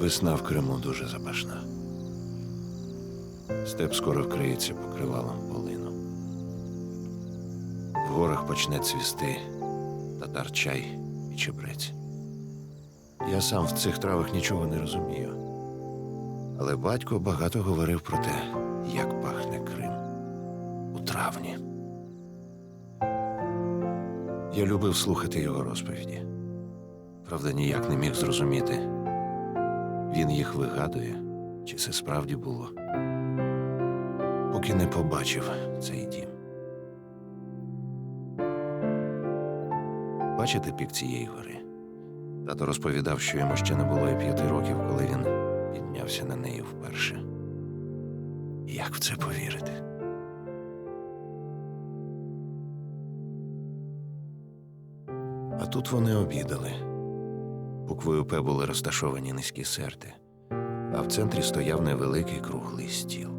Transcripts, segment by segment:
Весна в Криму дуже запашна. Степ скоро вкриється покривалом полину. В горах почне цвісти татар чай і чебрець. Я сам в цих травах нічого не розумію. Але батько багато говорив про те, як пахне Крим у травні. Я любив слухати його розповіді. Правда, ніяк не міг зрозуміти, він їх вигадує, чи це справді було, поки не побачив цей дім. Бачите пік цієї гори? Тато розповідав, що йому ще не було і 5 років, коли він піднявся на неї вперше. Як в це повірити? А тут вони обідали. Буквою «П» були розташовані низькі серти, а в центрі стояв невеликий круглий стіл.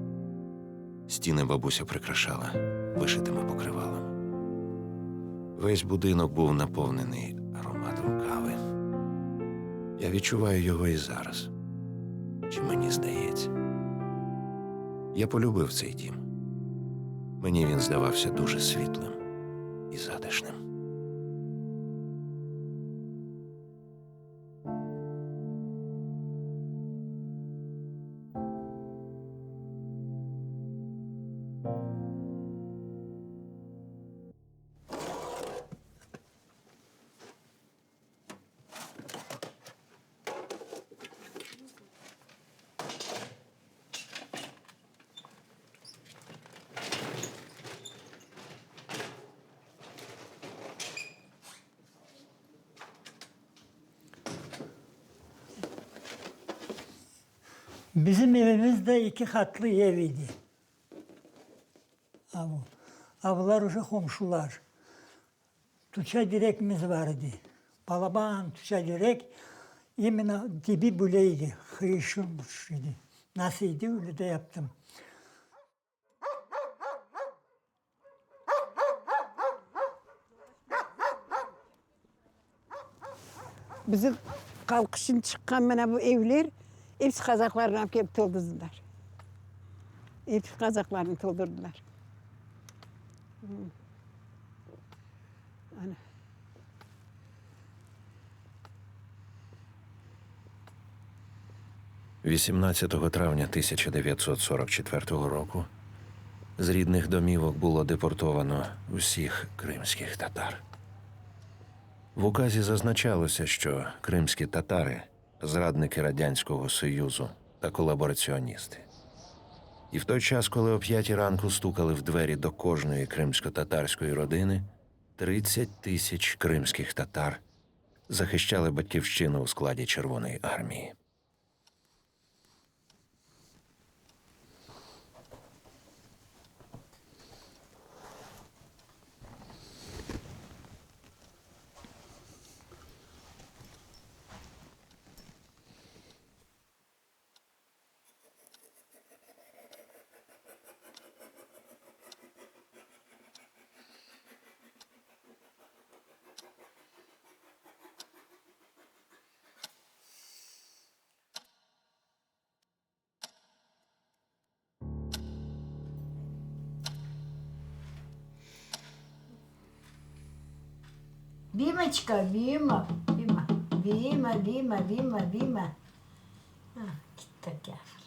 Стіни бабуся прикрашала вишитими покривалами. Весь будинок був наповнений ароматом кави. Я відчуваю його і зараз. Чи мені здається? Я полюбив цей дім. Мені він здавався дуже світлим і затишним. Bizim evimiz de 2 katlı ev idi. Abu. Abular uşa komşular. Tuça direkimiz vardı. Balaban tuça direk. İmina dibi böyleydi. Kıyışılmış idi. Nasıl idi öyle de yaptım. Bizim kalkışın çıkan bana bu evler hepsi Kazaklarla gelip doldurdular. Hepsi Kazaklarını doldurdular. Ana. 18 травня 1944 року з рідних домівок було депортовано усіх кримських татар. В указі зазначалося, що кримські татари – зрадники Радянського Союзу та колабораціоністи. І в той час, коли о 5 ранку стукали в двері до кожної кримсько-татарської родини, 30 тисяч кримських татар захищали батьківщину у складі Червоної армії. Бимочка, Бима, Бима, Бима, Бима, Бима, Бима. Ah, gitti kafir.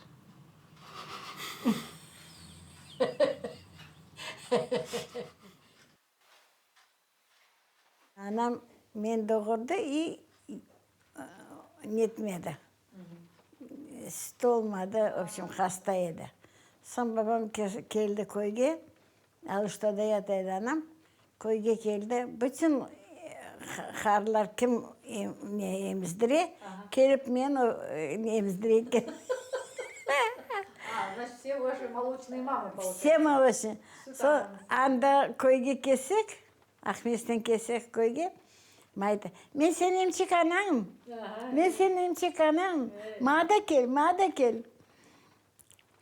Anam men doğurdu и netmedi. Süt olmadı, в общем, hasta edi. Soñ babam keldi köyge, Aluştada yata edi anam. Köyge keldi. Bütün qarılar kim emizdire, kelip meni emizdire eken. А, значит, все ваши молочные мамы, получается. Все молочные. Soñ anda köyge kelsek, Aqmescitten kelsek köyge, ayta, men seniñ emçek anañ, men seniñ emçek anañ, maña da kel, maña da kel.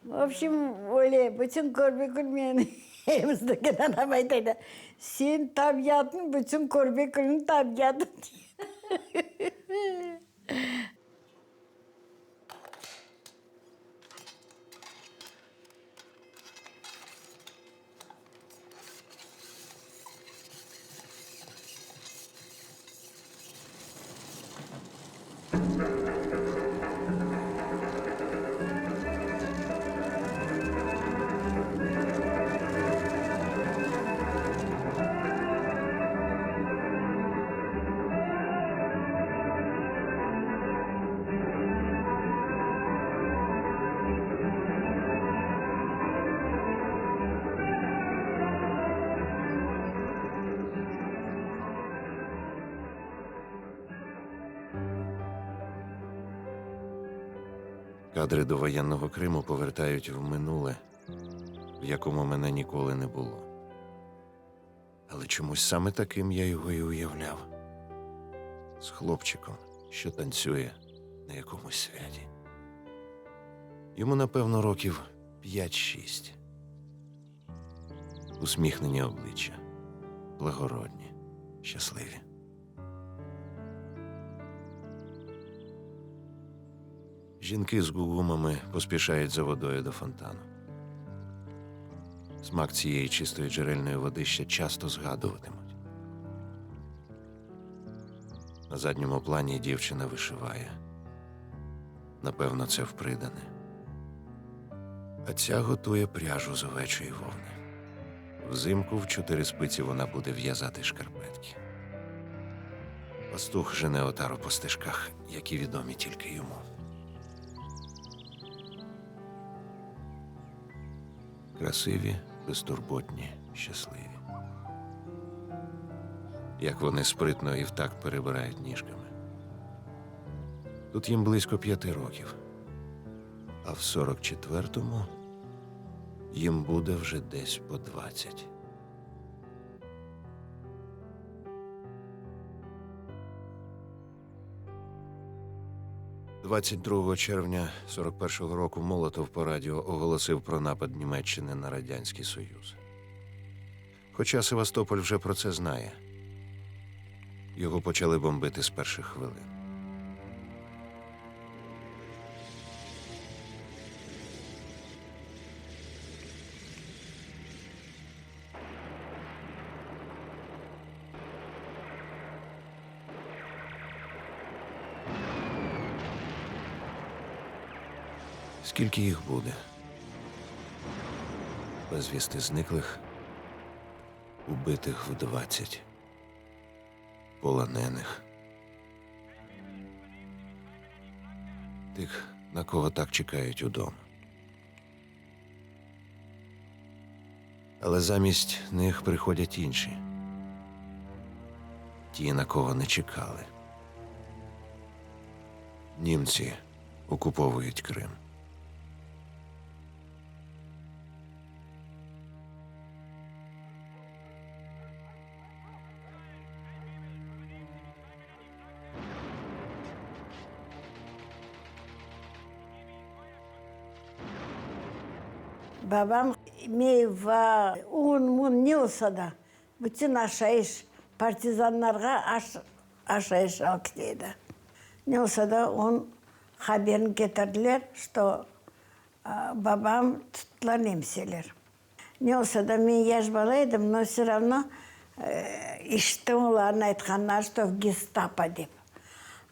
В общем, öyle, bütün Körbekül meni emizdirgen anam ayta, sen tabiatıñ bütün Körbekülniñ tabiatı. Кадри довоєнного Криму повертають в минуле, в якому мене ніколи не було. Але чомусь саме таким я його і уявляв. З хлопчиком, що танцює на якомусь святі. Йому, напевно, років 5-6. Усміхнені обличчя, благородні, щасливі. Жінки з гугумами поспішають за водою до фонтану. Смак цієї чистої джерельної води ще часто згадуватимуть. На задньому плані дівчина вишиває. Напевно, це впридане. А ця готує пряжу з овечої вовни. Взимку в 4 спиці вона буде в'язати шкарпетки. Пастух жене отару по стежках, які відомі тільки йому. Красиві, безтурботні, щасливі. Як вони спритно і в такт перебирають ніжками. Тут їм близько 5 років. А в 44-му їм буде вже десь по 20. 22 червня 41-го року Молотов по радіо оголосив про напад Німеччини на Радянський Союз. Хоча Севастополь вже про це знає. Його почали бомбити з перших хвилин. Скільки їх буде? Безвісти зниклих, убитих в 20, полонених. Тих, на кого так чекають удома. Але замість них приходять інші. Ті, на кого не чекали. Німці окуповують Крим. Babam meyva, un, mun ne olsa da bütün aşayış partizanlarga aşayış alıp gidiyordu. Ne olsa da onun haberini getirdiler, что babam tuttular nemseler. Ne olsa da men yaş balaydım, но все равно işittim onların aytqanları, что в гестапо dep.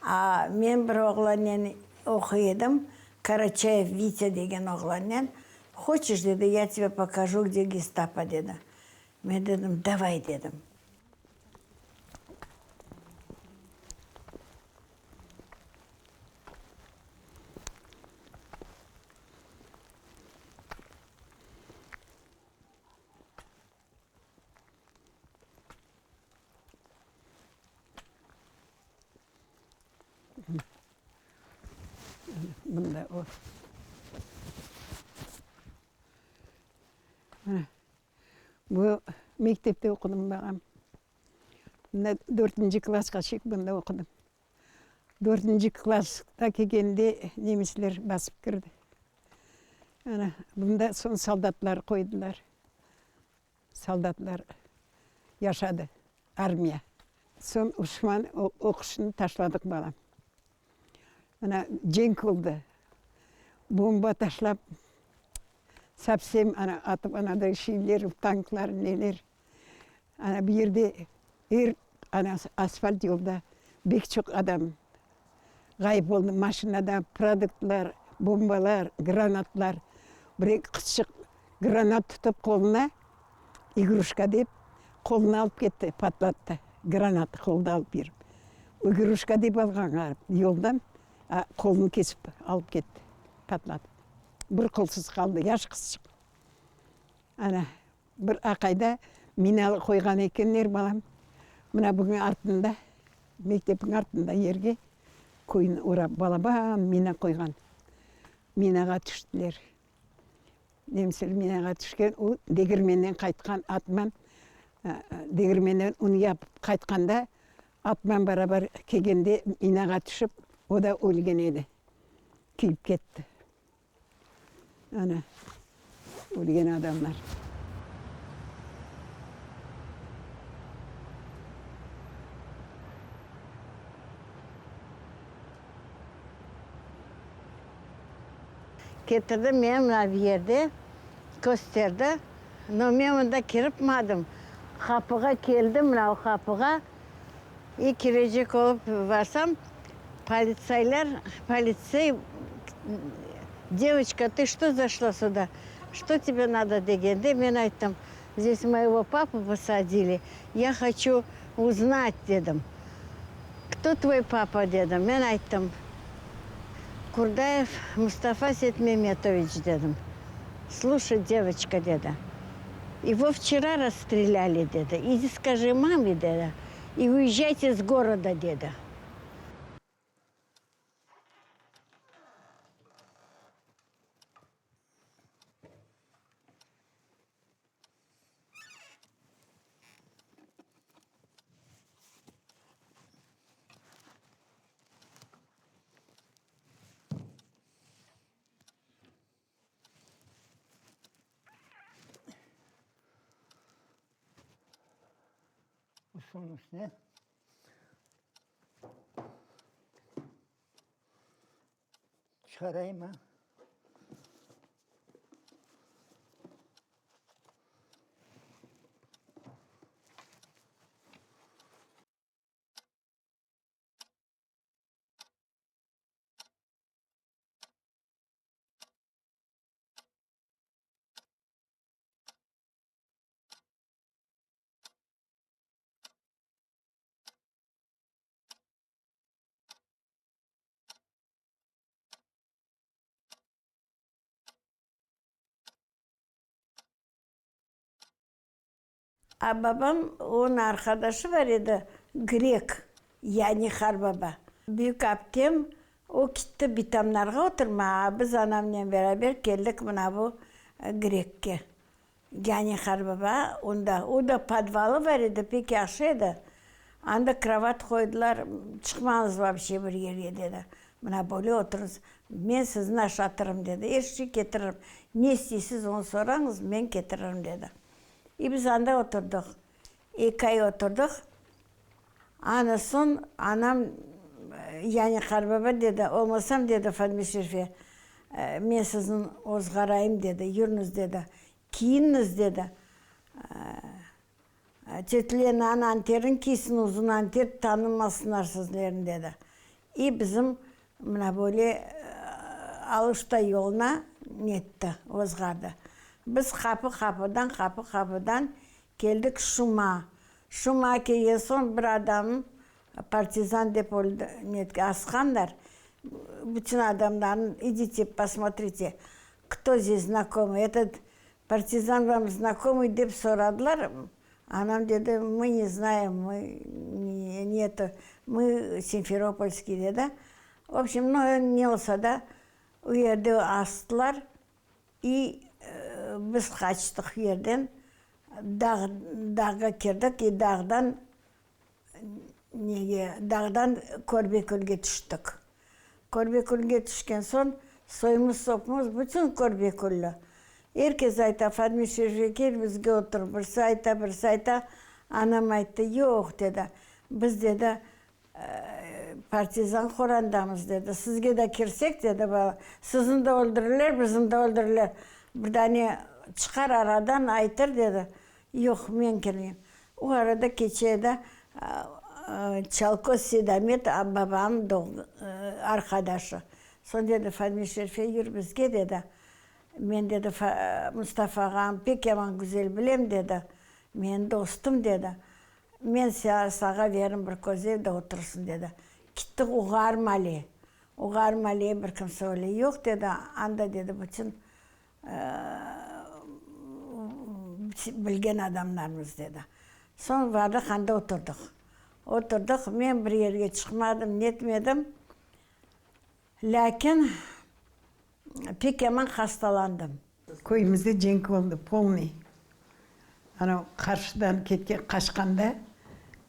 А men bir oğlannen oquy edim, Карачаев Витя degen oğlannen. Хочешь, dedi, я тебе покажу, где гестапо, dedi. Men dedim, давай, dedim. Bunda o. Bu mektepte okudum ben. Bunda 4. Klassqa şek bunda okudum. 4. Klassta kelgende nemisler basıp kirdi. Ana, bunda son soldatlar qoydular. Soldatlar yaşadı, armiya. Son Usman o'qishini tashladık balam. Ana cenk oldu. Bomba tashlab совсем ana atıp anaday şeyler, tanklar, neler. Ana bir yerde her ana asfalt yolda pek çok adam Ğayıp oldı maşinada produktlar, bombalar, granatlar. Bir qızçıq granat tutıp qoluna, igruşka dep, qoluna alıp ketti, patlattı. Granatı qolda alıp yürip. Igruşka dep alğan yoldan, a qolun kesip alıp ketti, patlatıp. Bir qolsız qaldı, yaş qızçıq. Ana, bir aqayda mina qoyğan ekenler, balam. Mına bugün artında, mektepniñ artında yerge köyni orap balaban mina qoyğan. Minağa tüştiler. Nemseler minağa tüşken, o degirmenden qaytqan atman, degirmenden un yapıp qaytqanda, atman barabar kelgende minağa tüşip, o da ölgen edi, kүйip ketti. Ana, ölgen adamlar. Ketirdi meni mına bir yerde, kösterdi, no men mında kiripmadım. Qapığa keldim, mına o qapığa, i kirecek olıp barsam, politsaylar, politsey, Девочка, ты что зашла сюда? Что тебе надо? Degende, men ayttım: Здесь моего папу посадили, я хочу узнать, dedim. Кто твой папа? Dedim. Men ayttım: Курдаев Мустафа Сетмеметович, dedim. Слушай, девочка, dedi, его вчера расстреляли, dedi. Иди скажи маме, dedi, и уезжайте с города, dedi. Üstünün üstüne. Çıkarayım mı? A babam, onıñ arqadaşı bar edi, grek, Yani Harbaba. Büyük aptem, o kitti bitamlarğa oturmağa, a biz anamnen beraber keldik mına bu grekke. Yani Harbaba, onda, o da podvalı bar edi, pek yahşı edi. Anda krovat qoydılar, çıqmañız voobşe bir yerge, dedi. Mına böyle oturıñız, men sizni aşatırım, dedi, er şey ketiririm. Ne isteysiz, onı sorañız, men ketiririm, dedi. I biz anda oturdıq. 2 ay oturdıq. Ana soñ anam, yani qarbaba dedi, olmasam, dedi, Fatma Şerife, men sizni ozğarayım, dedi, yürüñiz, dedi, kiyiniñiz, dedi. Tetya Lenanıñ anterini kiysin, uzun anter, tanımasınlar sizlerni, dedi. I bizim mına böyle Aluşta yoluna netti, ozğardı. Biz qapı-qapıdan, qapı-qapıdan keldik Şuma. Şuma kelgen soñ bir adam partizan dep öldi, netke asqanlar. Bütün adamlarnı, idite, posmotrite, кто здесь знакомый, этот партизан вам знакомый, dep soradılar. Anam dedi: Мы не знаем, мы не это, мы Simferopolskiy, dedi. В общем, ну, ne olsa da, o yerde astılar i biz qaçtıq yerden, dağ, dağğa kirdik i dağdan nege, dağdan Körbekülge tüştik. Körbekülge tüşken soñ, soymuz-sopumuz bütün Körbekülli. Er kes ayta: Fatma Şerife, kel bizge otur. Birisi ayta, birisi ayta. Anam ayttı: Yoq, dedi, biz, dedi, partizan qorandamız, dedi, sizge de kirsek, dedi, sizni de öldürirler, bizni de öldürirler. Bir dane çıqar aradan aytır, dedi. Yoq, men kirmeyim. O arada keçe de. Çalko Seydamet babam arqadaşı. Soñ dedi, Fadme Şerife, yür bizge, dedi. Men, dedi, Mustafa ağam pek yaman güzel bilem, dedi. Menim dostum, dedi. Men sağa verim bir köz ev de otursın, dedi. Kittik Uğar male. Uğar male bir kimse öyle yoq, dedi. Anda, dedi, bütün bilgen adamlarmız, dedi. Soñ bardıq, anda oturdıq. Oturdıq, men bir yerge çıqmadım, netmedim. Lâkin pek yaman hastalandım. Köyümizde cenk oldı, polnıy. Anav qarşıdan ketken, qaçqanda,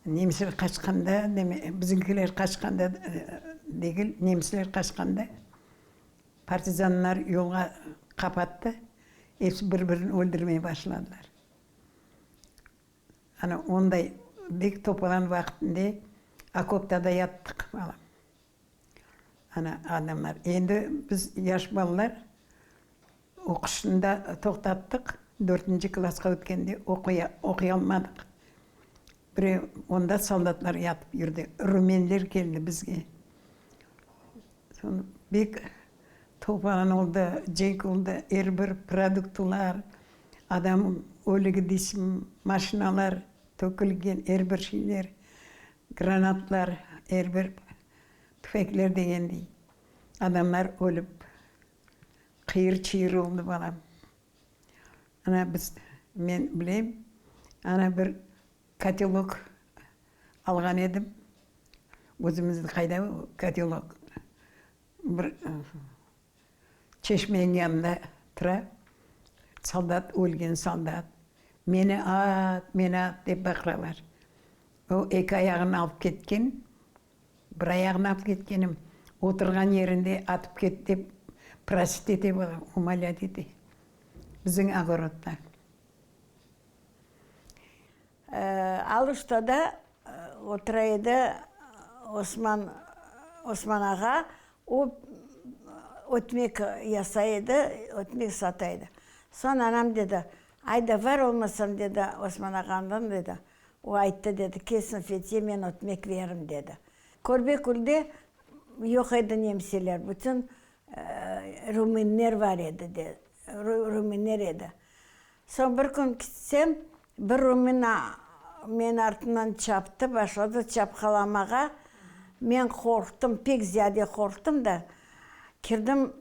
nemisler qaçqanda, neme, bizimkiler qaçqanda degil, nemisler qaçqanda, partizanlar yolğa qapattı, episi bir-birini öldürmeye başladılar. Ana onday bek topalan vaqtında okopta da yattıq, balam. Ana adamlar. Endi biz yaş balalar oquşnı da toqtattıq, dörtünci klassqa ötkende oquy almadıq. Birev onda soldatlar yatıp yürdi, rumenler keldi bizge. Soñ bek topalan oldı, cenk oldı, er bir produktılar, adam ölügi deysiñ, maşinalar tökülgen, er bir şeyler, granatlar, er bir tüfekler degendey. Adamlar ölip, qıyır-çıyır oldı balam. Ana biz, men bilem, ana bir Kotelok alğan edim. Özümizde qayda kotelok? Bir çeşmeniñ yanında tura. Soldat, ölgen soldat. Meni at, meni at, dep baqıralar. O eki ayağını alıp ketken, bir ayağını alıp ketkenim, oturğan yerinde atıp ket dep prosit ete bala, umolyat ete. Bizim ogorodda. Aluştada otura edi Osman, Osman ağa, o ötmek yasay edi, ötmek sata edi. Soñ anam dedi, Ayda, var olmasam, dedi, Osman ağandan, dedi, o ayttı, dedi, kelsin Fetiye, men ötmek veririm, dedi. Körbekülde yoq edi nemseler, bütün rumınler var edi, de, rumınler edi. Soñ bir kün kitsem, bir rumın menim artımdan çaptı, başladı çapqalamağa. Men qorqtım, pek ziyade qorqtım da, kirdim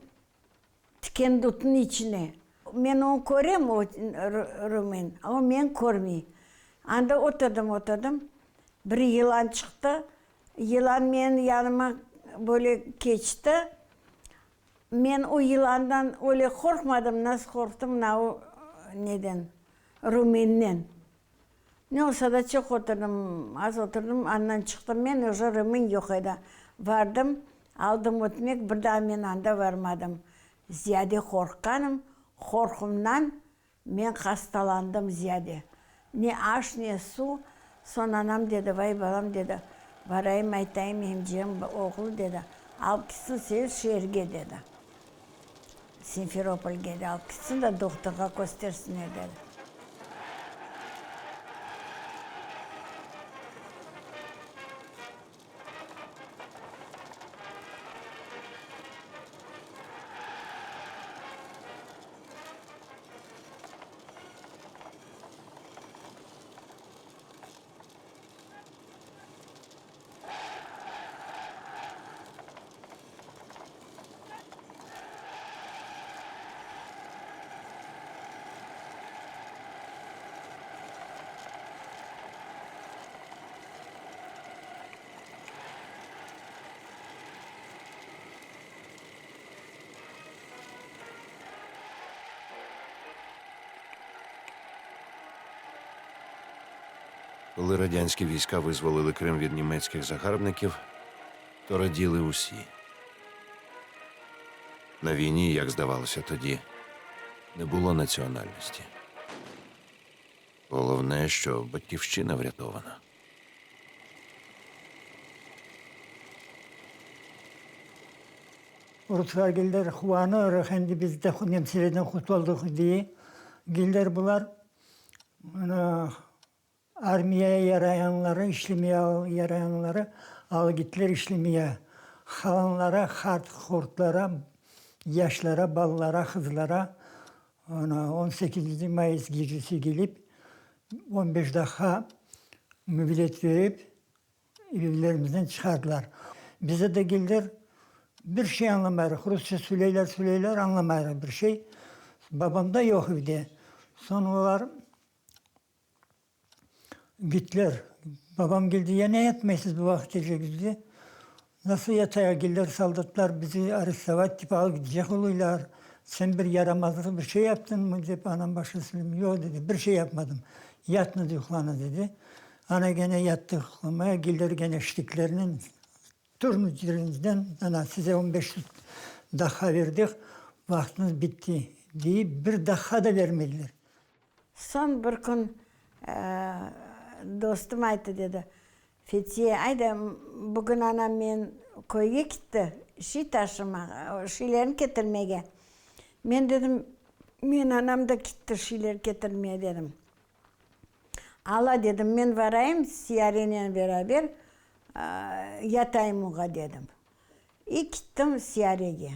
tiken dutnıñ içine. Men onı körem, o rumın, o meni körmey. Anda oturdım, oturdım, bir yılan çıqtı. Yılan menim yanıma böyle keçti. Men o yılandan öyle qorqmadım, nasıl qorqtım mına o neden, rumınnen. Ne olsa da çoq oturdım, az oturdım, andan çıqtım men, uje rumın yoq edi. Vardım, aldım ötmek, bir daa men anda varmadım. Ziyade qorqqanım, qorqumdan Men hastalandım ziyade. Ne aş, ne suv. Soñ anam dedi, Vay, balam, dedi, barayım aytayım emcem oğlu, dedi, alıp kitsin seni şeerge, dedi. Simferopolge, de, alıp kitsin de dohtorğa köstersinler, dedi. Коли радянські війська визволили Крим від німецьких загарбників, то раділи усі. На війні, як здавалося тоді, не було національності. Головне, що батьківщина врятована. Ruslar geldiler, quvanır, endi biz de nemselerden qurtuldıq diye. Geldiler bular, mına. Armiyaya yarayanları, işlemeye yarayanları alıp gittiler işlemeye. Qalanları hart-hortlara, yaşlara, balalara, qızlara ana 18 Mayıs gecesi kelip, 15 daqqa mühlet berip, evlerimizden çıqardılar. Bize de keldiler, bir şey añlamayrıq. Rusça söyleyler, söyleyler, añlamayrıq bir şey. Babam da yoq evde. Soñ olar gittiler. Babam keldi: "Ya ne yatmaysız bu vaqıt gecede?" "Nasıl yatayıq? Keldiler soldatlar, bizi arestовать dep alıp gidecek oluylar. Sen bir yaramazlıq bir şey yaptıñ mı?" dep anam başladı. "Yoq", dedi, "bir şey yapmadım. Yatıñız, yuqlañız", dedi. Ana kene yattıq yuqlamaya, keldiler kene ştıklernen: "Turıñız yeriñizden, ana size 15 daqqa berdik, vaqtıñız bitti", deyip bir daqqa da bermediler. Soñ bir kün dostum ayttı, dedi: "Fetiye, ayda, bugün anam men köyge kitti, şiy taşımağa, şiylerini ketirmege." Men dedim: "Men anam da kitti şiyler ketirmeye", dedim. "Ala", dedim, "men varayım Siyarenen beraber, yatayım oğa", dedim. И kittim Siyarege.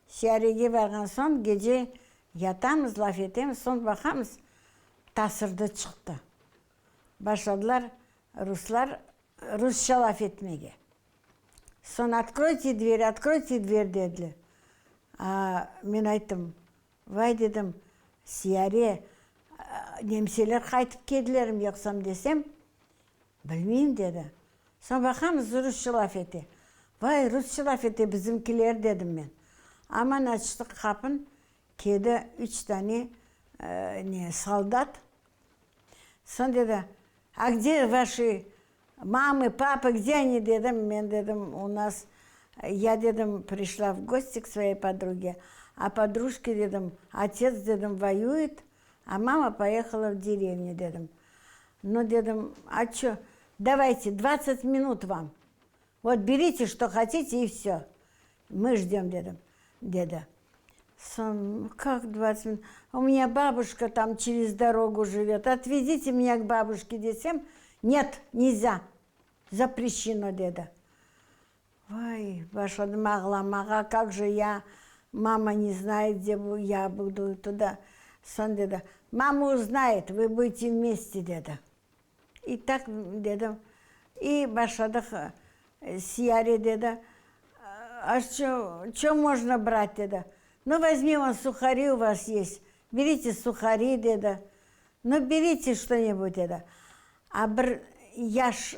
Siyarege barğan soñ gece yatamız, laf etemiz, soñ baqamız, tasırdı çıqtı. Başladılar ruslar rusça laf etmege. Soñ: "Откройте дверь, откройте дверь", dediler. A men ayttım: "Vay", dedim, "Siyare, nemseler qaytıp keldilermi yoqsam?" desem, "Bilmeyim", dedi. Soñ baqamız, rusça laf ete. "Vay, rusça laf ete bizimkiler", dedim men. Aman açtıq qapın, keldi üç tane ne soldat. Soñ dedi: "А где ваши мамы, папы, где они?" dedim. Men dedim: "У нас, я, dedim, пришла в гости к своей подруге, а подружке, dedim, отец, dedim, воюет, а мама поехала в деревню", dedim. "Ну, dedim, а что, давайте, 20 минут вам. Вот берите, что хотите, и все. Мы ждем", dedim, dedi. Soñ: "Как 20 минут? У меня бабушка там через дорогу живет. Отвезите меня к бабушке", desem, "Нет, нельзя. Запрещено", dedi. Vay, başladım ağlamağa, как же я, мама не знает, где я буду туда. Soñ dedi: "Мама узнает, вы будете вместе", dedi. И так dedim. И başladıq, Siyare dedi: "А что можно брать?" dedi. "Ну, возьми, вон сухари у вас есть. Берите сухари", dedi. "Ну, берите что-нибудь", dedi. A bir yaş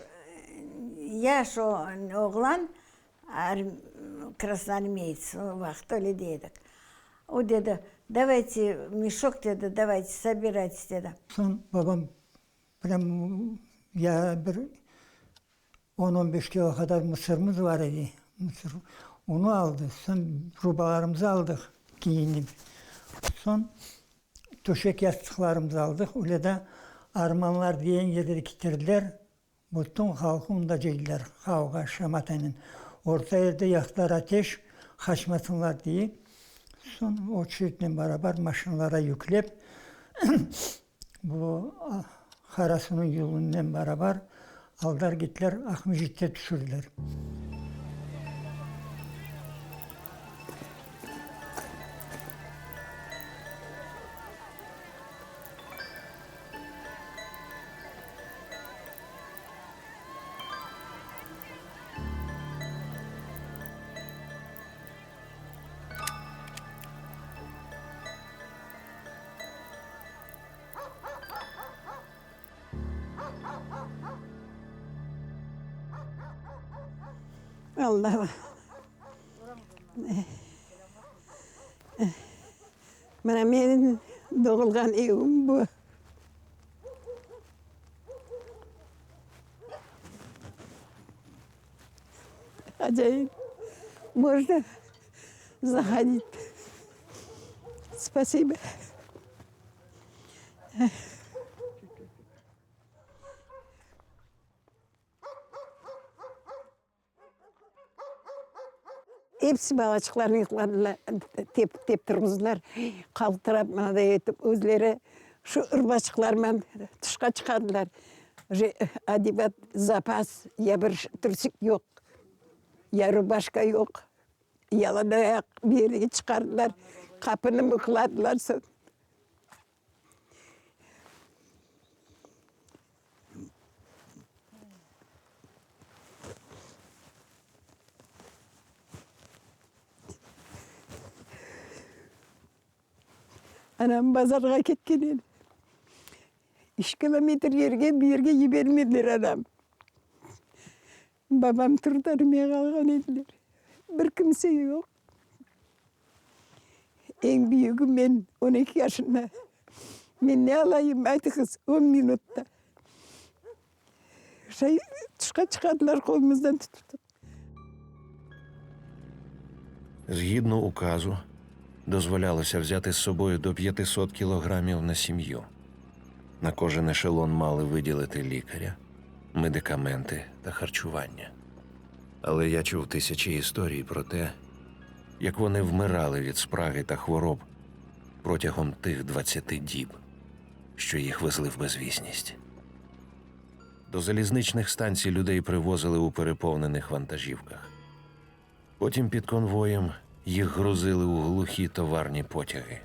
oğlan, красноармеец, o vaqıt öyle dedik. O dedi: "Давайте мешок", dedi, "давайте, собирайтесь", dedi. Soñ babam prям ya bir 10-15 kilo qadar mısırımız bar edi. Mısır. Onı aldı. Soñ urbalarımızı aldıq kiyinip. Soñ töşek yastıqlarımızı aldıq. Öyle de armanlar degen yerge ketirdiler. Bütün halqı onda cıydılar. Qavğa, şamatanen. Orta yerde yaqtılar ateş, qaçmasınlar diye. Soñ очередь beraber maşinalara yüklep bu Qarasuvnıñ yolunen beraber aldılar, kettiler, Aqmescitte tüşürdiler. Allah. Mına menim doğulğan evim bu. Acayip. Можно заходить. Спасибо. Episi balaçıqlarını yuqladılar, tep turğuzdılar. Qaltırap mınaday etip özleri şu urbaçıqlarmen tışqa çıqardılar. Же одевать запас, я бер трусик yoq, ya рубашка yoq. Yalan ayaq bir yerge çıqardılar, qapını mıqladılar soñ. Anam bazarğa ketken edi. Üç kilometr yerge, bu yerge yibermediler anam. Babam turdı, armiyağa alğan ediler. Bir kimse yoq. Eñ büyügi men, 12 yaşında. Men ne alayım, aytıñız, on minutta. Şay tışqa çıqardılar qolumızdan tutıp. Згідно указу, дозволялося взяти з собою до 500 кілограмів на сім'ю. На кожен ешелон мали виділити лікаря, медикаменти та харчування. Але я чув тисячі історій про те, як вони вмирали від спраги та хвороб протягом тих 20 діб, що їх везли в безвісність. До залізничних станцій людей привозили у переповнених вантажівках. Потім під конвоєм їх грузили у глухі товарні потяги.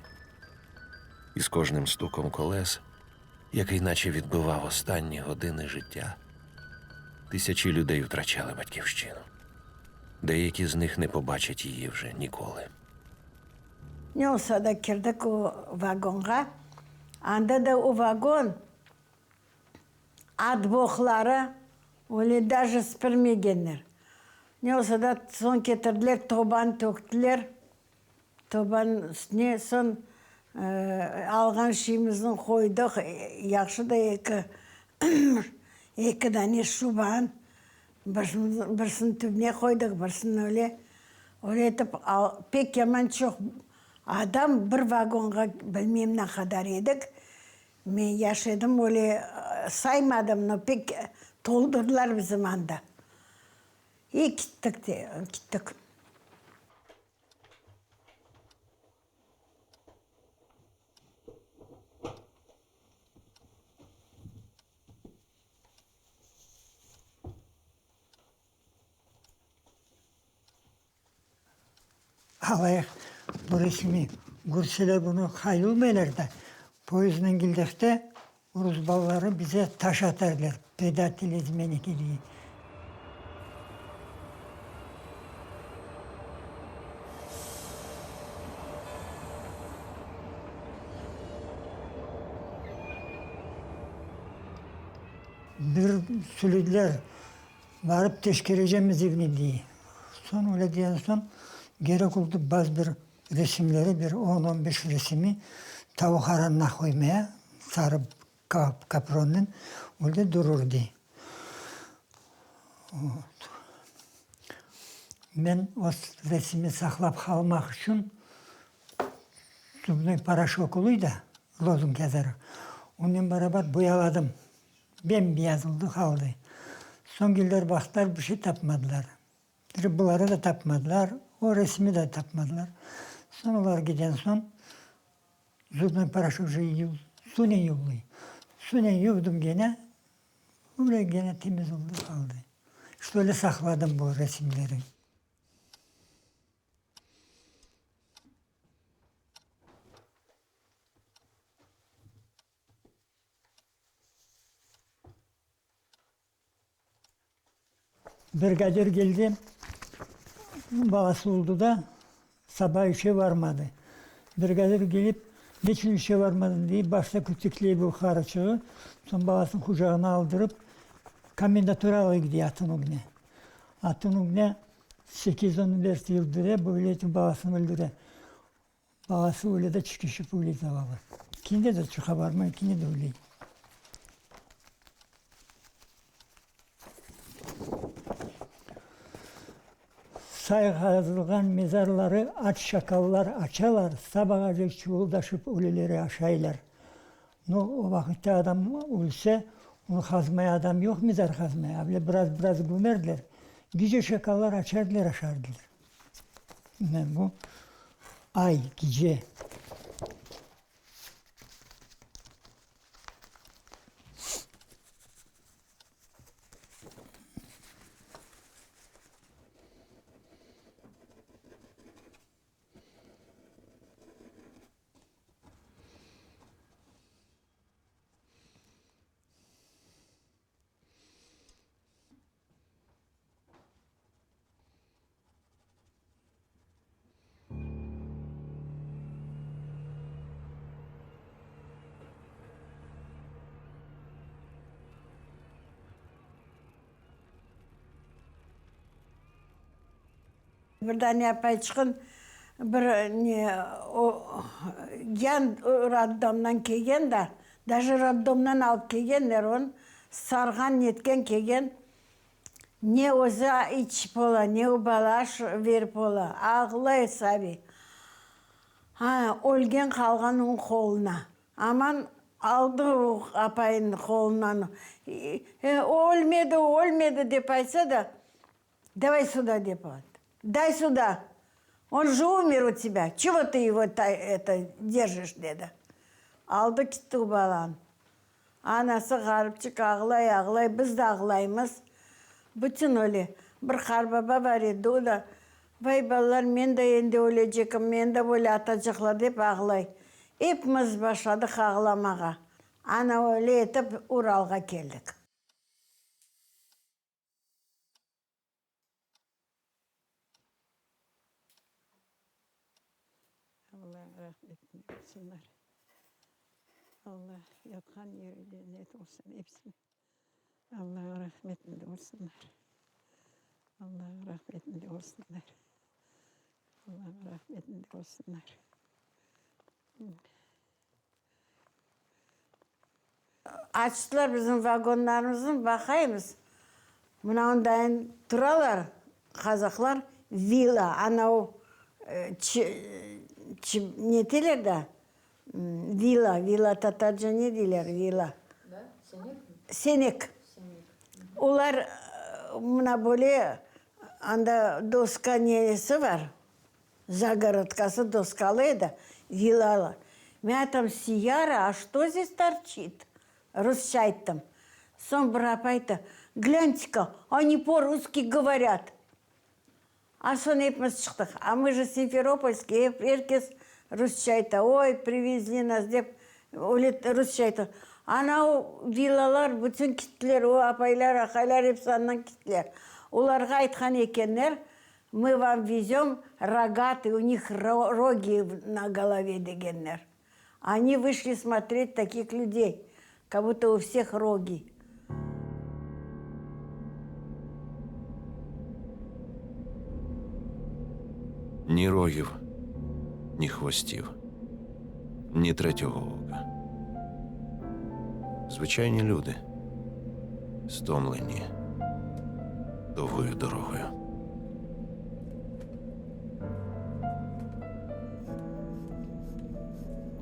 І з кожним стуком колес, який наче відбивав останні години життя, тисячі людей втрачали батьківщину. Деякі з них не побачать її вже ніколи. Ne olsa da kirdik o vagonğa. Anda da o vagon at boqları öyle daje sipirmegenler. Ne olsa da soñ ketirdiler, tobanı töktiler. Tobanıñ üstüne soñ alğan şeyimizni qoydıq. Yahşı da eki, eki dane şuban, birisini tübüne qoydıq, birisini öyle. Öyle etip, pek yaman çoq adam bir vagonğa, bilmeyim ne qadar edik. Men yaş edim, öyle saymadım, no pek toldurdılar bizim anda. İ kittik de, kittik. Alayıq bu resmi körseler bunı hayılmaylar da. Poyezdnen keldiqte rus balaları bize taş atarlar, predateli, izmenniki diye. Bir söylediler, barıp teşkerecemiz evni diye. Soñ öyle degen soñ, kerek oldı bazı bir resimleri, bir 10-15 resimi tavuq aranına qoymaya, sarıp kapronnen, öyle durur diye. Vot. Men o resimi saqlap qalmaq içün zubnoy poroşok oluy da, lozung yazarıq, onen beraber boyaladım. Bem-beyaz oldı, qaldı. Soñ keldiler, baqtılar, bir şey tapmadılar. Buları da tapmadılar, o resimi de tapmadılar. Soñ olar giden soñ, zubnoy poroşok же sunen yuvuluy. Sunen yuvdım gene, öyle gene temiz oldı, qaldı. İşte öyle saqladım bu resimleri. Brigadir keldi, balası oldı da, saba işe varmadı. Brigadir kelip, neçün işe varmadıñ dey, başta kütükley bu qarıçığı, soñ balasını qucağına aldırıp, komendaturağa gide atın ögüne. Atın ögüne sekiz-on verst yürdi, böyle etip balasını öldüre. Balası öyle de çekişip öle zavallı. Kendi de çoqa barmay, kendi de öle. Say qazılğan mezarları aç şakallar açalar, sabağacek çuvuldaşıp ölüleri aşaylar. No, o vaqıtta adam ölse, onı qazmaya adam yoq, mezar qazmaya, avle biraz-biraz gömerdiler. Gece şakallar açardılar, aşardılar. Mına bu ay, gece. Bir dane apayçığın bir ne o yan roddomdan kelgen da, даже roddomdan alıp kelgenler onı, sarğan netken kelgen, ne özü içip ola, ne o bala aş verip ola, ağlay sabiy. Ha, ölgen qalğan onıñ qoluna. Aman, aldı o apayınıñ qolundan. O ölmedi, o ölmedi, dep aytsa da, Давай сюда, dep ayttı. Дай сюда. Он же умер у тебя. Чего ты его это держишь, dedi. Aldı ketti o balanı. Anası ğaripçik ağlay, ağlay, biz de ağlaymız. Bütün öyle. Bir qarbaba bar edi, o da, Vay, balalar, men de endi ölecekim, meni de böyle atacaqlar, dep ağlay. Epimiz başladıq ağlamağa. Ana öyle etip Uralğa keldik. Allah rahmetine olsunlar. Allah yatqan yeri cennet olsun epsiniñ. Allah rahmetinde olsunlar. Allah rahmetinde olsunlar. Allah rahmetinde olsunlar. Açtılar bizim vagonlarımıznı, baqaymız, mına ondayın turalar qazaqlar, vila, anau neteler da, vila, vila tatarca ne deyler, vila? Senek. Olar mına böyle anda doska nesi bar, Zagorodkası doskalı edi, vilalı. Men aytam, Siyara, a çto zdes torçit? Rusça ayttım. Soñ bir apay ayttı, Glânte-ka, oni po-russki govorât. A soñ epimiz çıqtıq. A mı je simferopolskiy, er kes rusça ayta. Oy, privezli nas dep, öyle rusça ayta. Ana o vilalar bütün kittiler, o apaylar, aqaylar episi andan kittiler. Olarğa aytqan ekenler, Mı vam vezöm rogatый, u nih rogi na golove degenler. Oni vışli smotret takih lüdey, kak buto u vseh rogi. Ні рогів, ні хвостів, ні третього ока. Звичайні люди, стомлені довгою дорогою.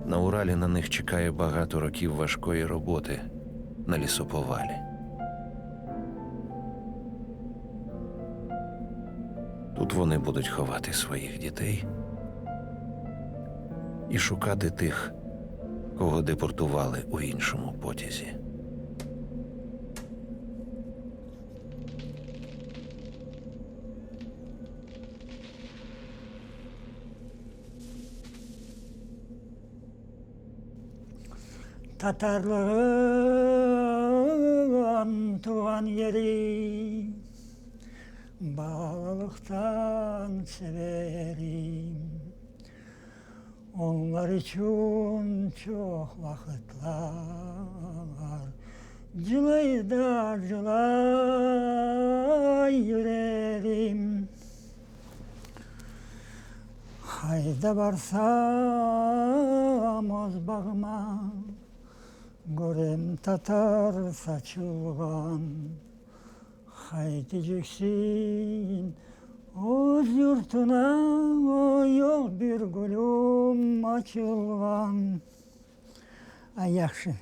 На Уралі на них чекає багато років важкої роботи на лісоповалі. Тут вони будуть ховати своїх дітей і шукати тих, кого депортували у іншому потязі. Tatarlığım tuvğan yerim, Balalıqtan severim. Onlar içün çoq vaqıtlar Cılay da cılay yürerim. Qayda barsam öz bağıma, Körem tatar saçılğan. Qayteceksin öz yurtuna, Yoq bir gülüm açılğan. Ay, yahşı.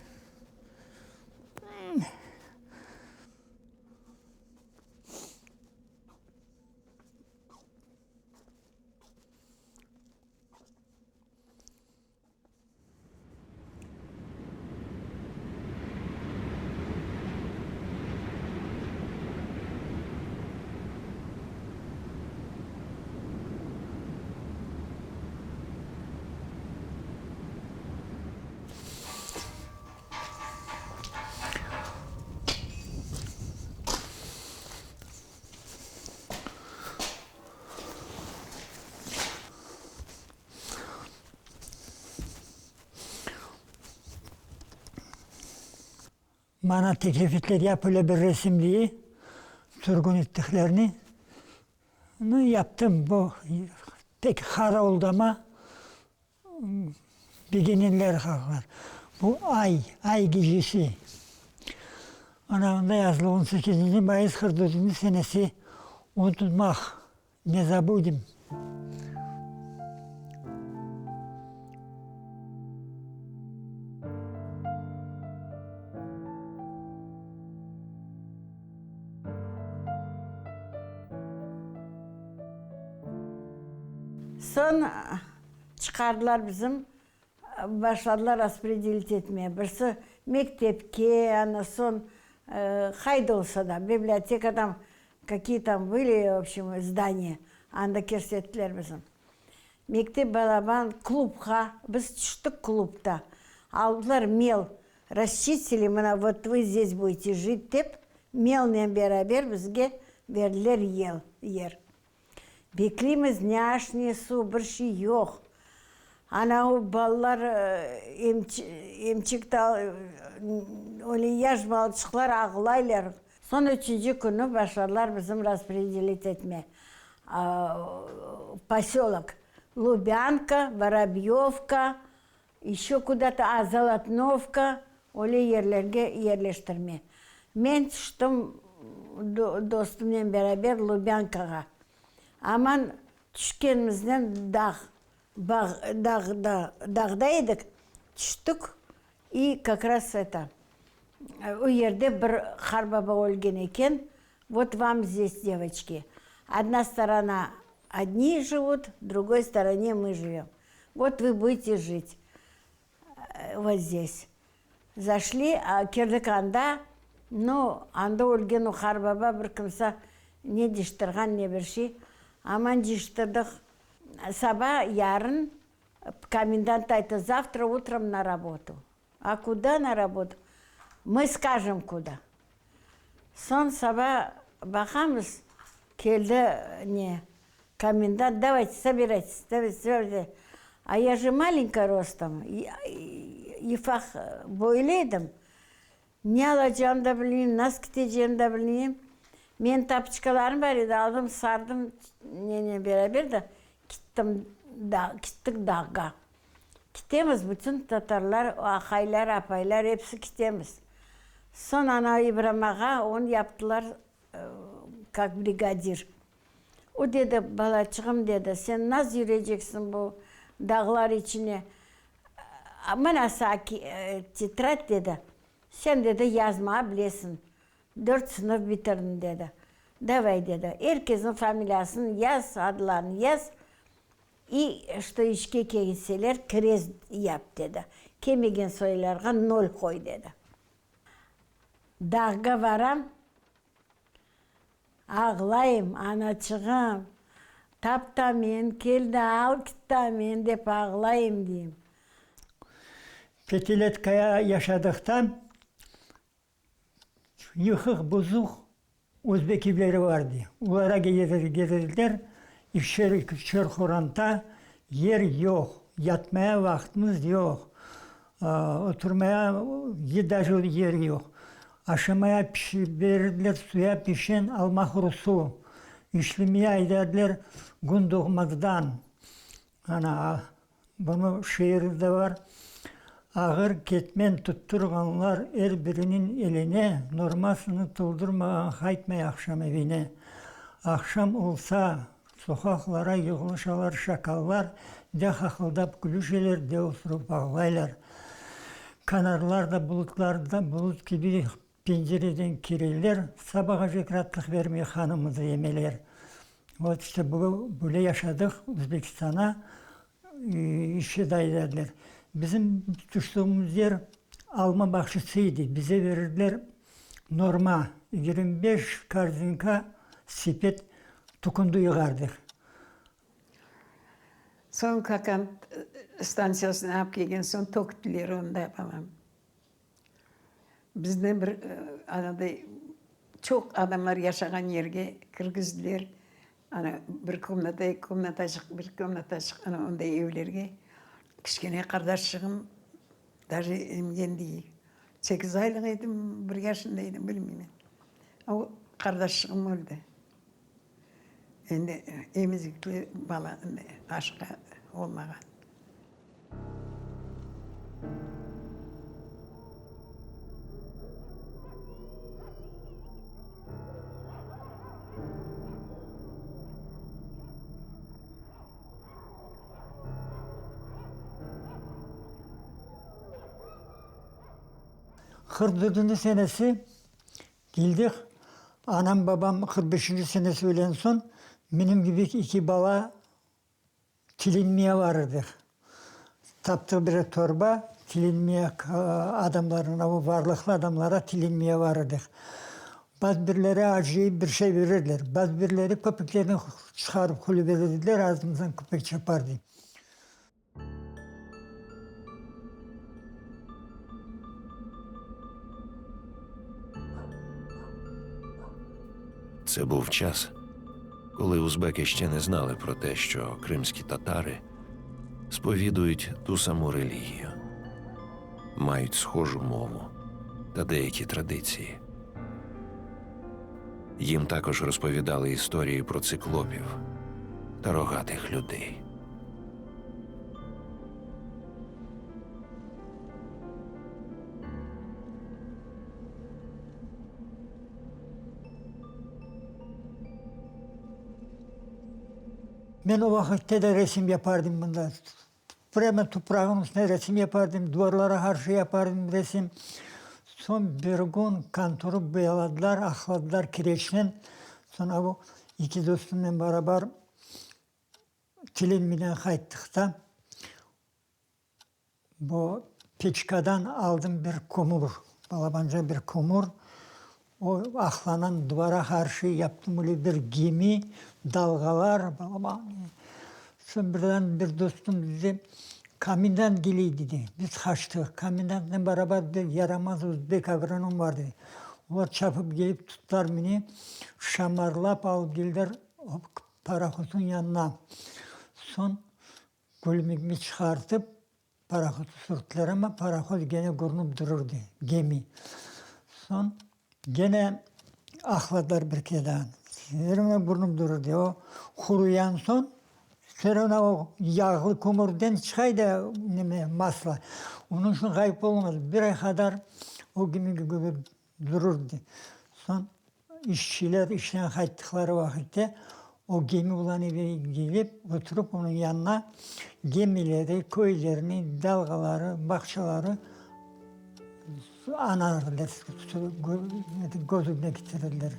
Maña teklif ettiler, yap öyle bir resim diye, sürgün ettiklerini. Yaptım bu pek hara oldu ama begenirler halklar. Bu ay, ay gecesi. Ana onda yazılı 18. Mayıs 44. Senesi unutmak, не забудем. Soñ çıqardılar bizim, başladılar raspredilить etmeye. Birisi mektepke, ana soñ qayda olsa da, biblioteka там, какие там были, в общем, здания, anda kirsettiler bizim. Mektep balaban, klubqa, biz tüştik klubta. Aldılar mel, расчистили, mına вот вы здесь будете жить dep, melnen beraber bizge berdiler yel, yer. Bekleymiz, ne aş, ne suv, bir şey yoq. Ana balalar emçek öyle yaş balaçıqlar ağlaylar. Soñ üçünci künü başladılar bizim raspredilить etme. Поселок Лубянка, Воробьевка, еще куда-то, а, Золотновка, öyle yerlerge yerleştirme. Men tüştim dostumnen beraber Lubyankağa. Aman tüşkenimizden dağ, bağ, dağda, dağda edik, tüştik и как раз это, o yerde bir qartbaba ölgen eken, вот вам здесь, девочки. Одна сторона одни живут, в другой стороне мы живем. Вот вы будете жить вот здесь. Зашли, а kirdik anda, ну, anda ölgen o qartbaba bir kimse ne cıyıştırğan, ne bir şey. Aman cıyıştırdıq. Saba yarın комендант ayttı: «Завтра утром на работу». А куда на работу? Мы скажем куда. Soñ saba baqamız, keldi ne, комендант: «Давайте, собирайтесь, давайте, собирайтесь». А я же маленькая ростом, ufaq boylu edim. Ne alacağım da bilmeyim, nasıl keteceğim de bilmeyim. Men тапочка larım bar edi, aldım, sardım nenen beraber de kettim da, kettik dağğa. Ketemiz, bütün tatarlar, aqaylar, apaylar, episi ketemiz. Soñ ana İbrahim ağa, onı yaptılar как бригадир. O dedi: «Balaçığım, — dedi, — sen nasıl yürüyeceksin bu dağlar içine? Mına saña тетрадь, — dedi. — Sen, — dedi, — yazma bilesiñ. Dört sınıf bitirdin, — dedi. — Давай, — dedi. — Er kesniñ familiyasını yaz, adlarını yaz. И что işke kelseler, крест yap, — dedi. — Kelmegen soylarğa nol qoy, — dedi. Dağğa varam, ağlayım: «Anaçığım, tap da men, keldi, al ketti men», dep ağlayım deyim. Пятилеткая yaşadıqta yıqıq, buzuq Özbek evleri vardı. Olara gelirler, ikişer, ikişer qoranta, yer yoq, yatmaya vaqtımız yoq, oturmaya даже yer yoq. Aşamaya berirdiler suya pişen alma qurusu. İşlemeye aydadılar kün doğmazdan. Ana, bunı şiirde var. Ağır ketmen tutturğanlar er biriniñ eline, normasını toldurmağan qaytmay aqşam evine. Aqşam olsa soqaqlara yığılışalar şakallar, de haqıldap külüşeler, de oturıp ağlaylar. Kanarlar da bulutlarda bulut kibi pencereden kireler, sabağacek raatlıq bermey qanımızdı emeler. Вот işte bu, böyle yaşadıq. Özbekistan'a işe aydadılar. Bizim tüştüğümüz yer alma bağçasıydı. Bize verirdiler norma 25 корзинка sepet tukundu yığardıq. Soñ Kakand stantsiyasına alıp kelgen soñ töktüler onda, balam. Bizni bir anaday çoq adamlar yaşağan yerge kirgizdiler. Ana bir komnata, eki komnataçıq, bir komnataçıq ana onday evlerge. Kiçkene qardaşçığım даже emgen değil. 8 aylıq edim, 1 yaşında edim, bilmeymen. O qardaşçığım öldi. Инде имезекле бала ашка olмаган. 44. Senesi geldik. Anam babam 45. Senesi ölen son benim gibi iki bala tilinmeye varırdık. Taptık bir torba, tilinmeye adamların, o varlıklı adamlara tilinmeye varırdık. Bazı birileri acıyıp bir şey verirler. Bazı birileri köpeklerini çıkarıp kulübe ağzımızdan köpek çapardı. Це був час, коли узбеки ще не знали про те, що кримські татари сповідують ту саму релігію, мають схожу мову та деякі традиції. Їм також розповідали історії про циклопів та рогатих людей. Ben o vakitte de resim yapardım bunda. Bremen toprağının üstüne resim yapardım, duvarlara karşı yapardım resim. Son bir gün kantoru boyaladılar, akladılar kireçle. Sonra bu iki dostumla beraber Tilinmi'den kayıttık da bu peçkadan aldım bir komur, balabanca bir komur. O aklanan duvara karşı yaptım öyle bir gemi, dalgalar, balaban. Sonra birden bir dostum dedi, Kamindan geliyor dedi. Biz kaçtık. Kamindanla beraber bir yaramaz Uzbek agronom var dedi. Onlar çapıp gelip tuttular beni. Şamarlap alıp geldiler paraxotun yanına. Son gülmükümü çıkartıp paraxotu sürttüler ama paraxot gene görünüp dururdu, gemi. Son gene akladılar bir kere daha. Serona görünüp dururdu. O kuruyan son serona o yağlı kumurdan çıkaydı masla. Onun için kayıp olmadı. Bir ay kadar o gemi gibi dururdu. Son işçiler işten kayıttıkları vakitte o gemi olan eve gelip oturup onun yanına gemileri, köylerini, dalgaları, bahçeleri anardılar, gözüne getirirler.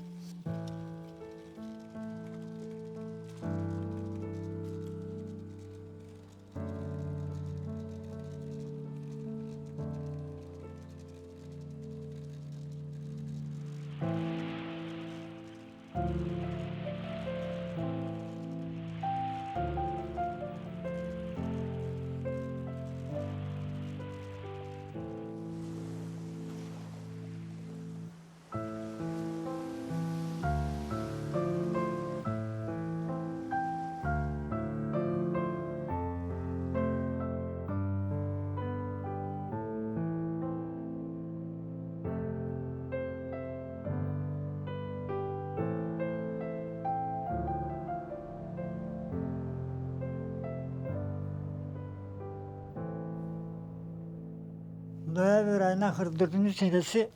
Noyabr ayına 44. Senesi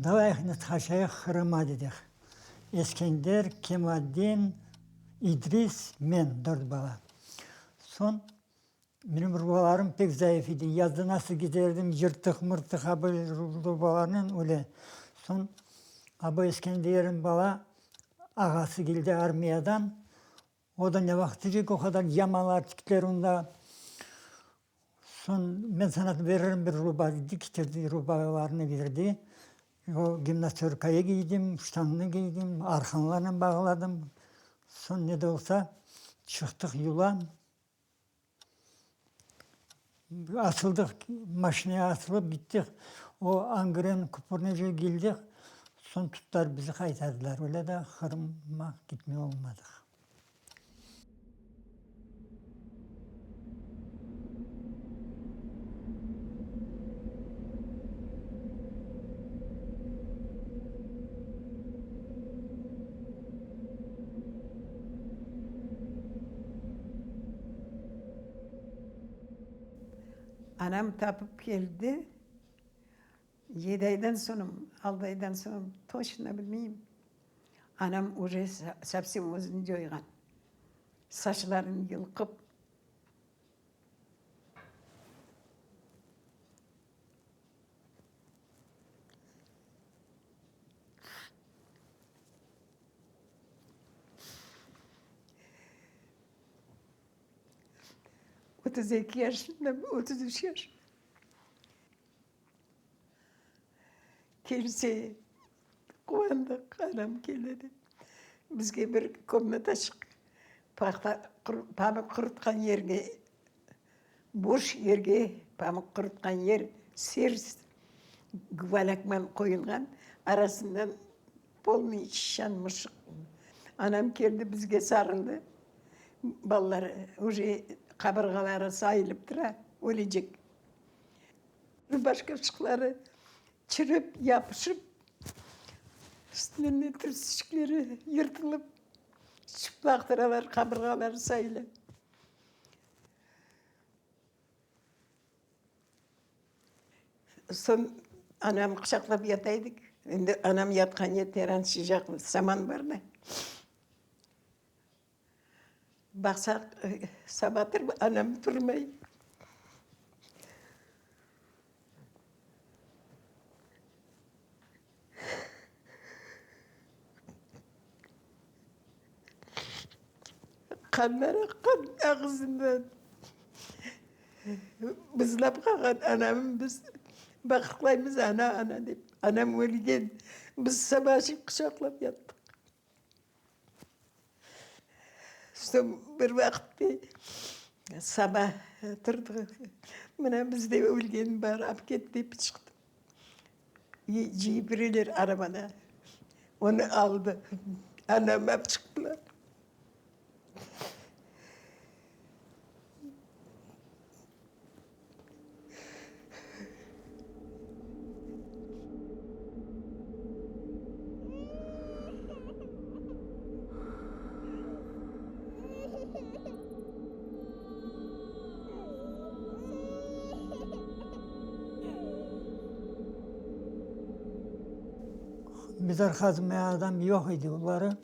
давай qaçayıq Qırım'a dedik. Eskender, Kemaddin, İdris, men, dört bala. Son benim rubalarım pek zayıf idi. Yazda nasıl giderdim, yırtık mırtık abi rubalarla öyle. Son abi Eskender'in bala ağası geldi armiyadan. O da ne vakti o kadar yamalar tikler onda. Son ben sana veririm bir ruba dedi, getirdi rubalarını verdi. O gimnastörkayı giydim, ştanını giydim, arkanlarını bağladım. Son ne de olsa çıktık yola. Asıldık, maşineye asılıp gittik. O Angren Kupurneca'ya geldik. Son tuttular bizi kaytardılar. Öyle de Kırım'a gitmiyor olmadık. Anam tapıp keldi. Yedi aydan soñ, altı aydan soñ, точно bilmeyim. Anam уже совсем özüni coyğan. Saçların yulqıp. 32 yaşında, 33 yaş. Kelse, quvandıq, anam keldi dep. Bizge bir komnataçıq paxta, pamıq qurutqan yerge, boş yerge, pamıq qurutqan yer, sers guvalakman qoyulğan, arasından polnıy şişan mışıq. Anam keldi, bizge sarıldı. Balalar уже qabırğaları sayılıp tura, ölecek. Rubashkaçıqları çirip, yapışıp, üstlerine trusişikleri yırtılıp, çıplaq turalar, qabırğaları sayıla. Soñ anamnı quçaqlap yata edik. Endi anam yatqan yer teran sıcaq, saman bar da. Baqsaq, sabatır anam turmay. Qanlar aqqan ağızından. Bızlap qalğan anamnı biz baqırqlaymız, ana, ana dep. Anam ölgen. Biz sabaşıp quçaqlap yattıq. Soñ bir vaqıt saba turdıq, mına bizde ölgen bar, alıp ket dep çıqtım. Cıyıp arabada, onı aldı, anamnı alıp çıqtılar. Mezar qazmaya adam yoq edi. Oları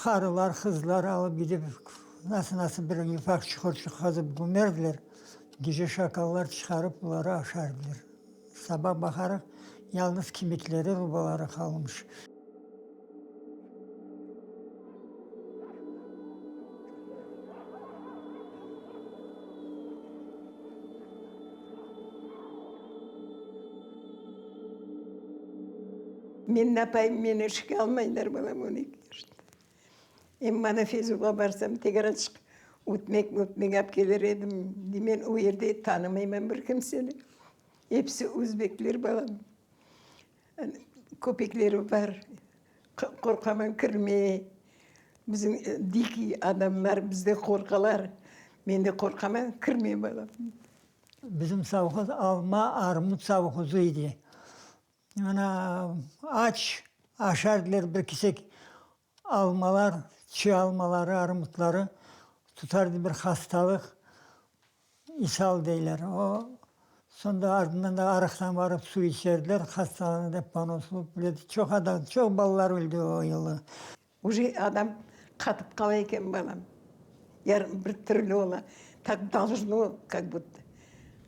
Qarılar, qızlar alıp gidip, nasıl-nasıl bir ufaq çuqurçıq qazıp gömerdiler. Gece şakallar çıqarıp oları aşardılar. Saba baqarıq, yalnız kemikleri, rubaları qalmış. Men napayım, meni işke almaylar, balam 12 yaşında. Em mana Fezuğa barsam, tegraçıq ötmek-mötmek ap keler edim. Men o yerde tanımayman bir kimseni. Episi özbekler, balam. Köpekleri bar, qorqaman kirmeye. Bizim dikiy adamlar bizden qorqalar. Men de qorqaman, kirmey, balam. Bizim sovhoz alma, armut sovhozı edi. Mına, aç aşardılar bir kesek almalar, çi almaları, armutları, tutardı bir hastalıq, isal deyler. O, soñ da ardından da arıqtan barıp suv içerdiler, hastalanırdı, ponos olıp öledi. Çoq adam, çoq balalar öldi o yılı. Uje adam qatıp qala eken, balam. Yarın bir türlü ola. Tak dolžno, kak budto,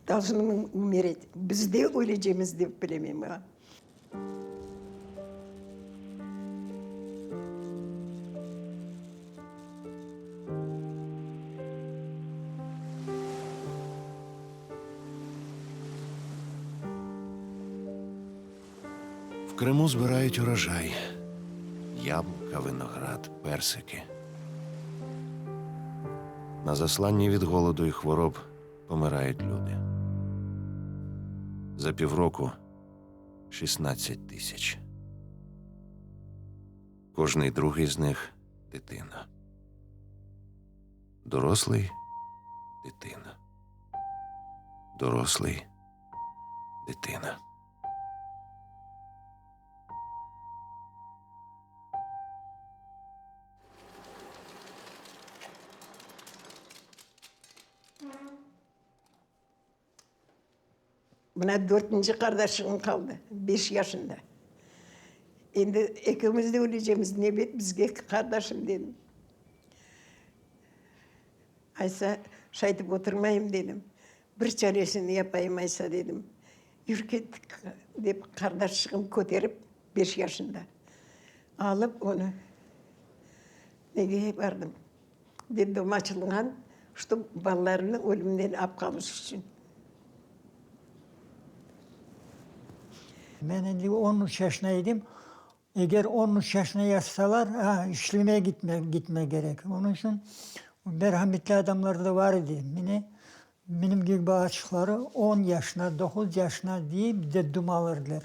dolžno umeret. Biz de ölecemiz dep bilemen, balam. В Криму збирають урожай: яблука, виноград, персики. На засланні від голоду і хвороб помирають люди. За півроку 16 тисяч. Кожний другий з них дитина. Дорослий дитина. Дорослий дитина. Мына дүртенче кардашым калды, 5 яшында. Инде икебез дә үләчәкбез, не бит безгә кардашым дидем. Айса, шайтып утырмайым дидем. Бер чаресен япайым айса дидем. Йөр кеттек дип кардашым күтәреп 5 яшында. Алып оны неге бардым. Детдом ачылган, чтоб балаларны үлемнән алып калыш өчен. Men endi 13 yaşına idim. Eger 13 yaşına yazsalar, ha, işlemeye gitme gerek. Onun için merhametli adamlar da var idi. Benim gibi balaçıkları 10 yaşına, 9 yaşına deyip deddum alırdılar.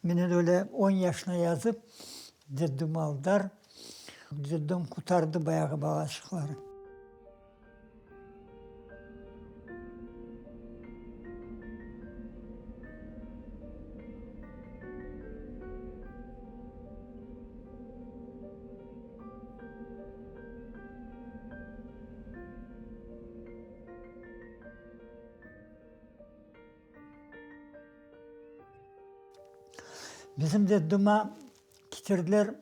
Beni de öyle 10 yaşına yazıp deddum aldılar. Deddum kurtardı bayağı balaçıkları. Bizim dedduma getirdiler.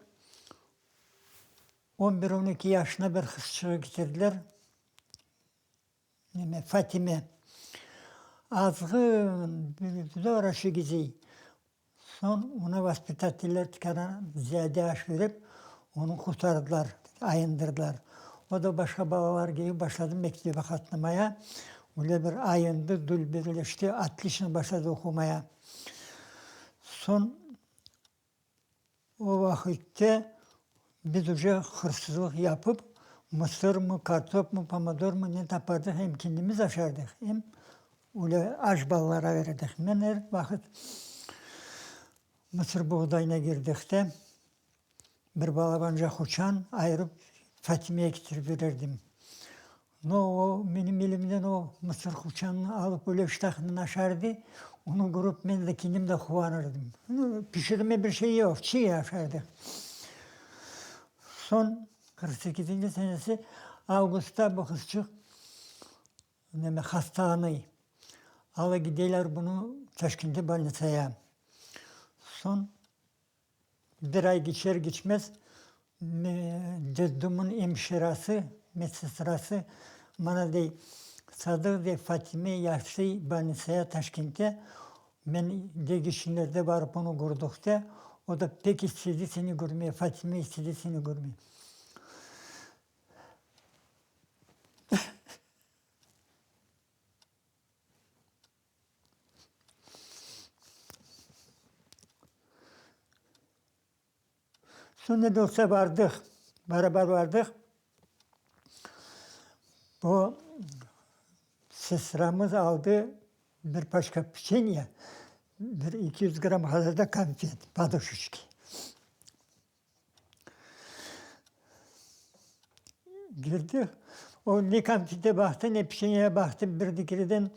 11-12 yaşına bir kızçığı getirdiler. Fatime. Azgın, zor güzel. Son ona vaspitateller tıkaran ziyade aş verip onu kurtardılar, ayındırdılar. O da başka balalar gibi başladı mektebe katlamaya. Öyle bir ayındı, dül birleşti, atlışını başladı okumaya. Son o vakitte biz уже hırsızlık yapıp mısır mı, kartop mu, pomidor mu ne tapardık hem kendimiz aşardık hem öyle aş ballara verirdik. Ben her vakit mısır buğdayına girdikte bir balabanca huçan ayırıp Fatime'ye getirip verirdim. No, o benim elimden o mısır huçanını alıp öyle iştahını aşardı. Onu görüp ben de kendim de kuvanırdım. Pişirme bir şey yok, çiğ aşardık. Son 48. senesi Ağustos'ta bu kızçık hastaneye. Ala gidiyorlar bunu Taşkent'e больницaya. Son bir ay geçer geçmez deddumun hemşirası, medsestrası bana dey, Sadık dey Fatime yaşlı больницaya Taşkent'e. Ben de geçenlerde varıp onu gördük de o da pek istedi seni görmeye, Fatime istedi seni görmeye. Sonra da olsa vardık, beraber vardık. Bu sestramız aldı bir paçka piçenye, bir 200 gram hazırda konfet, подушечки. Girdik, o ne konfete baktı ne piçenyeye baktı bir dikirden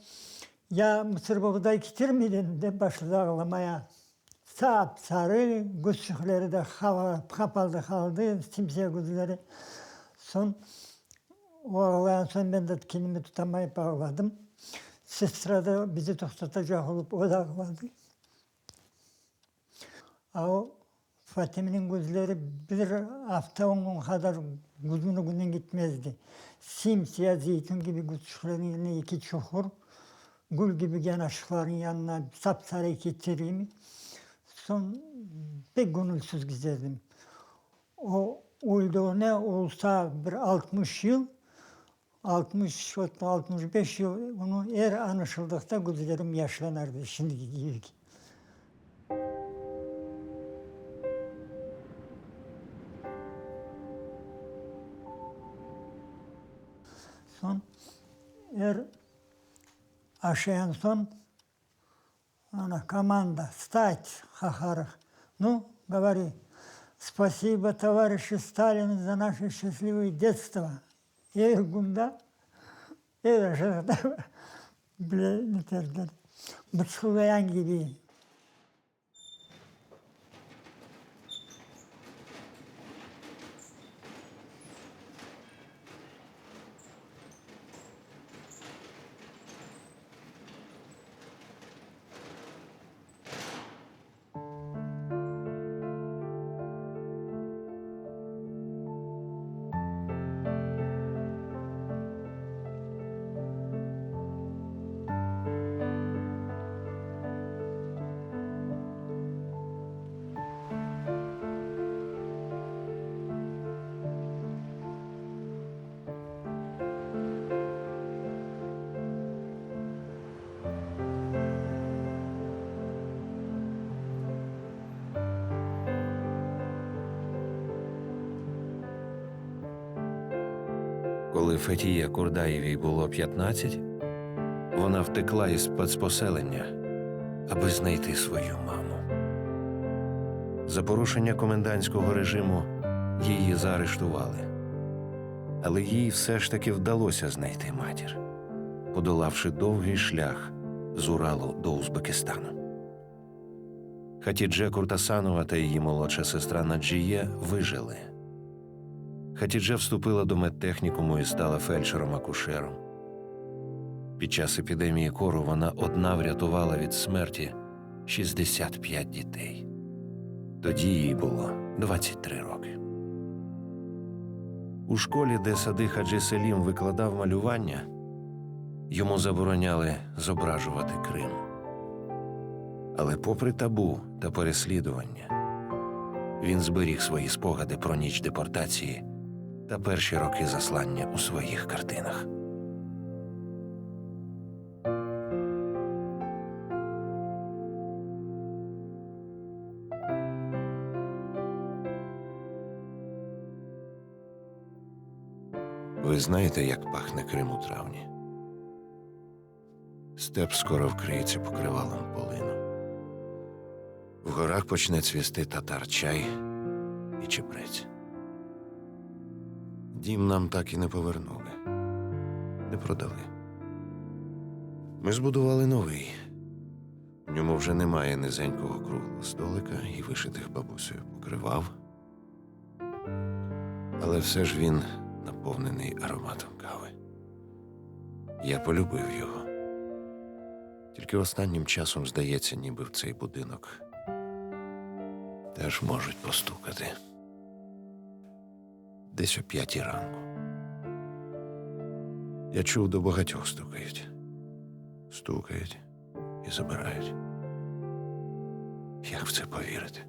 ya mısır buğday getir miydin de başladı ağlamaya. Sapsarı, gözçükleri de kapalı kaldı, simsiyah gözleri. Son, o ağlayan son ben de kendimi tutamayıp ağladım. Sestra da bizi toxtatacak olup o da ağladı. O Fatime'nin gözleri bir hafta 10 gün kadar gözünün önünden gitmezdi. Simsiyah zeytin gibi gözçüklerin yanına iki çukur, gül gibi yanaşıkların yanına sapsarı iki terimi. Son pek gönülsüz gizledim. O öldüğüne olsa bir 60 yıl, 60-65 yıl onu her anışıldıkta gözlerim yaşlanardı şimdiki gibi. Son her aşayan son она команда, встать, хахарах. Ну, говори, спасибо товарищу Сталину за наше счастливое детство. Her günde, her aşağıda bile biterdiler. Bıçkılayan gibi. Коли Фетіє Курдаєвій було 15, вона втекла із спецпоселення, аби знайти свою маму. За порушення комендантського режиму її заарештували. Але їй все ж таки вдалося знайти матір, подолавши довгий шлях з Уралу до Узбекистану. Хатідже Куртасанова та її молодша сестра Наджіє вижили. Хатідже вступила до медтехнікуму і стала фельдшером-акушером. Під час епідемії кору вона одна врятувала від смерті 65 дітей. Тоді їй було 23 роки. У школі, де Сади Хаджи Селім викладав малювання, йому забороняли зображувати Крим. Але попри табу та переслідування, він зберіг свої спогади про ніч депортації та перші роки заслання у своїх картинах. Ви знаєте, як пахне Крим у травні? Степ скоро вкриється покривалом полину. В горах почне цвісти татар чай і чебрець. Дім нам так і не повернули, не продали. Ми збудували новий. В ньому вже немає низенького круглого столика і вишитих бабусею покривав. Але все ж він наповнений ароматом кави. Я полюбив його. Тільки останнім часом здається, ніби в цей будинок теж можуть постукати. Десь о 5:00 ранку. Я чув, до багатьох стукають. Стукають і забирають. Як в це повірити?